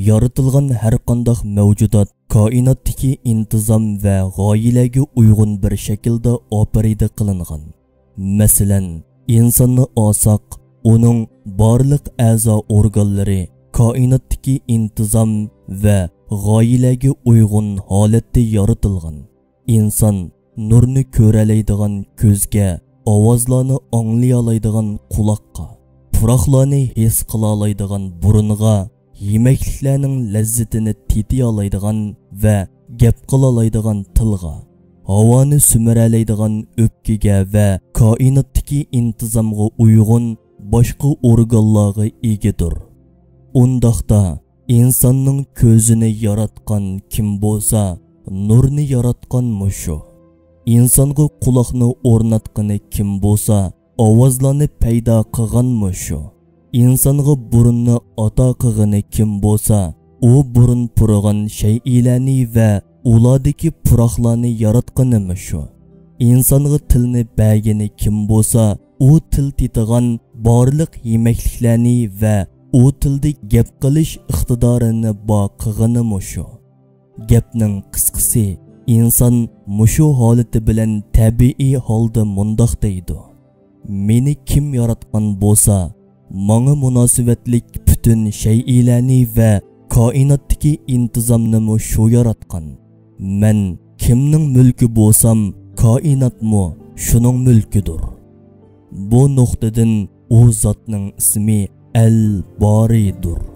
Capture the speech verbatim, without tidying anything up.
يارىتىلغان ھەرقانداق مەۋجۇدات كائىناتتىكى ئىنتىزام ۋە غايىلەرگە ئۇيغۇن بىر شەكىلدە ئاپىرىدە قىلىنغان. مەسىلەن، ئىنساننى ئالساق، ئۇنىڭ بارلىق ئەزا ئورگانلىرى كائىناتتىكى ئىنتىزام ۋە غايىلەرگە ئۇيغۇن ھالەتتە يارىتىلغان. ئىنسان نۇرنى كۆرەلەيدىغان كۆزگە، ئاۋازلارنى ئاڭلىيالايدىغان قۇلاققا، پۇراقلارنى ھېس قىلالايدىغان بۇرۇنغا، يېمەكلىكلەرنىڭ لەززىتىنى تېتىيالايدىغان ۋە گەپ قىلالايدىغان تىلغا، ھاۋانى سۈمۈرەلەيدىغان ئۆپكىگە ۋە كائىناتتىكى ئىنتىزامغا ئۇيغۇن باشقا ئورگانلارغا ئىگىدۇر. ئۇنداقتا، ئىنساننىڭ كۆزىنى ياراتقان كىم بولسا، نۇرنى ياراتقانمۇ شۇ. ئىنسانغا قۇلاقنى ئورناتقىنى كىم بولسا، ئاۋازلارنى پەيدا قىلغانمۇ شۇ. ئىنسانغا بۇرۇننى ئاتا قىلغىنى كىم بولسا، ئۇ بۇرۇن پۇرىغان شەيئىلەرنى ۋە ئۇلاردىكى پۇراقلارنى ياراتقىنىمۇ شۇ. ئىنسانغا تىلنى بەرگىنى كىم بولسا، ئۇ تىل تېتىغان بارلىق يېمەكلىكلەرنى ۋە ئۇ تىلدا گەپ قىلىش ئىقتىدارىنى بار قىلغىنىمۇ شۇ. گەپنىڭ قىسقىسى، ئىنسان مۇشۇ ھالىتى بىلەن تەبىئىي ھالدا مۇنداق دەيدۇ: «مېنى كىم ياراتقان بولسا، ماڭا مۇناسىۋەتلىك پۈتۈن شەيئىلەرنى ۋە كائىناتتىكى ئىنتىزامنىمۇ شۇ ياراتقان. مەن كىمنىڭ مۈلكى بولسام، كائىناتمۇ شۇنىڭ مۈلكىدۇر.» بۇ نۇقتىدىن ئۇ زاتنىڭ ئىسمى ئەل بارىدۇر.